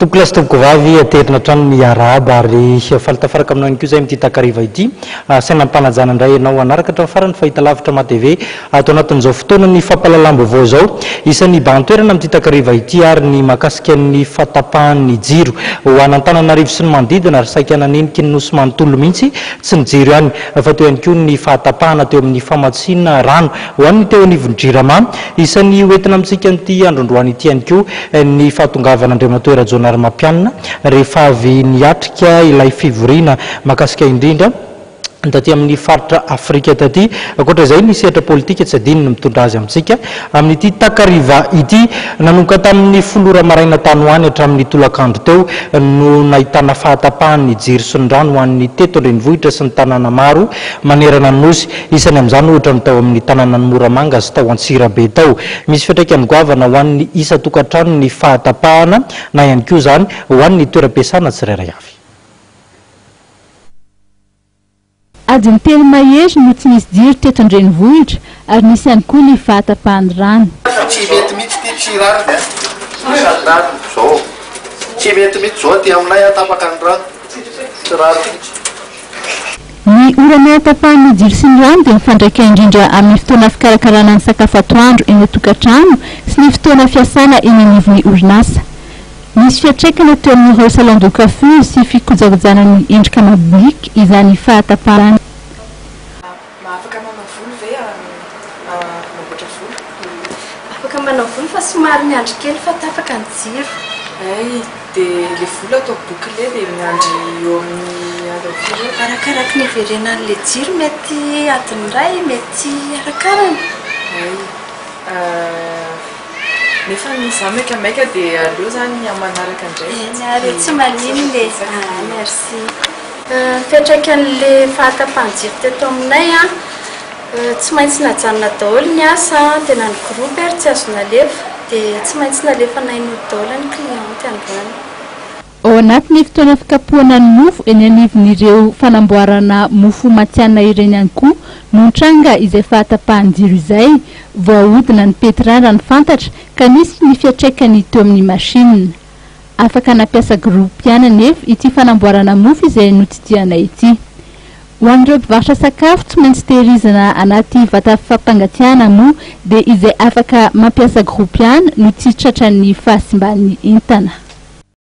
Tompokolahy sy tompokovavy, aterina hatrany ny arahaba ary faly tafaraka aminao ihany koa izahay amin'ity takariva ity. Asaina am-panajana indray ianao hanaraka hatramin'ny farany fahitalavitra MATV ato anatin'izao fotoanan'ny fampahalalam-baovao izao. Isan'ny hibahan-toerana amin'ity takariva ity ary ny mahakasika ny fahatapahan'ny jiro ho an'Antananarivo sy ny manodidina ary saika naneniky ny Nosy manontolo mihitsy. Tsy ny jiro ihany fa teo ihany koa ny fahatapahana teo amin'ny famatsiana rano ho an'ny teo anivon'ny Jirama. Isan'ny hoentina amintsika an'ity androndroany ity ihany koa ny fahatongavan'Andriamatoa Rajaonarimampianina rehefa avy niatrika ilay fivoriana mahakasika indrindra ny taty amin'ny faritra Afrika taty. Ankoatra izay, ny sehatra politika tsy adino ny mitondra azy amintsika amin'ity takariva ity. Nanomboka tamin'ny folo ora maraina tany ho any hatramin'ny tolakandro teo no nahitana fahatapahan'ny jiro sy ny rano ho an'ny teto an-drenivohitra sy ny tanàna maro manerana ny Nosy. Isany amin'izany ohatra ny tao amin'ny tanànan'i Moramanga sy tao Antsirabe tao. Misy fiantraikany goavana ho an'ny isan-tokantrano ny fahatapahana na ihany koa izany ho an'ny toeram-piasana tsirairay avy. Adiny telo mahery no tsy nisy jiro teto an-drenivohitra ary nisy ihany koa ny fahatapahan'ny rano. Tsy mety mihitsy ity, tsy rariny a! Sady rariny zao, tsy mety mihitsy zao aty aminay a, tapaka ny rano, tsy rariny mihitsy. Ny orana tapahan'ny jiro sy ny rano dia mifandraika indrindra amin'ny fotoana fikarakarana ny sakafo atoandro eny an-tokantrano sy ny fotoana fiasana eny anivon'ny orinasa. Nisy fiantraikany teo amin'ireo salon de coiffure sy fikojakojana ny endrika amam-bika izany fahatapahana. Afaka manao volo ve mamboatra volo? Afaka manao volo fa somary miandry kely fa tapaka ny jiro. Hay, dia ilay volo atao bouclé dia miandry eo amin'ny adiny firy eo? Arakaraky ny hiverenan'ilay jiro mety adiny iray, mety arakarany. Hay, nefa za maikamaika dia aleo izany amin'ny manaraka indray. Eny ary, tsy maninona e. Ah, merci. Ny fiantraikan'ilay fahatapahan-jiro teto aminay an, tsy maintsy najanona daholo ny asa, dia na ny groupe ary tsy azo nalefa, dia tsy maintsy nalefanay nody daholo ny cliente androany. Ao anatin'ny fotoana fikapohana ny mofo eny anivon'ireo fanamboarana mofo matihanina ireny ihany koa no nitranga izay fahatapahan-jiro izay, voahodina ny pétrin raha ny fantatra ka nisy ny fiantraikany teo amin'ny machine. Afaka nampiasa groupe ihany anefa ity fanamboarana mofo izay notsidihanay ity. Ho an'ireo mpivarotra sakafo tsy maintsy tehirizina anaty vata fampangatsiahana moa dia izay afaka mampiasa groupe ihany no tsy tratran'ny fahasimban'ny entana.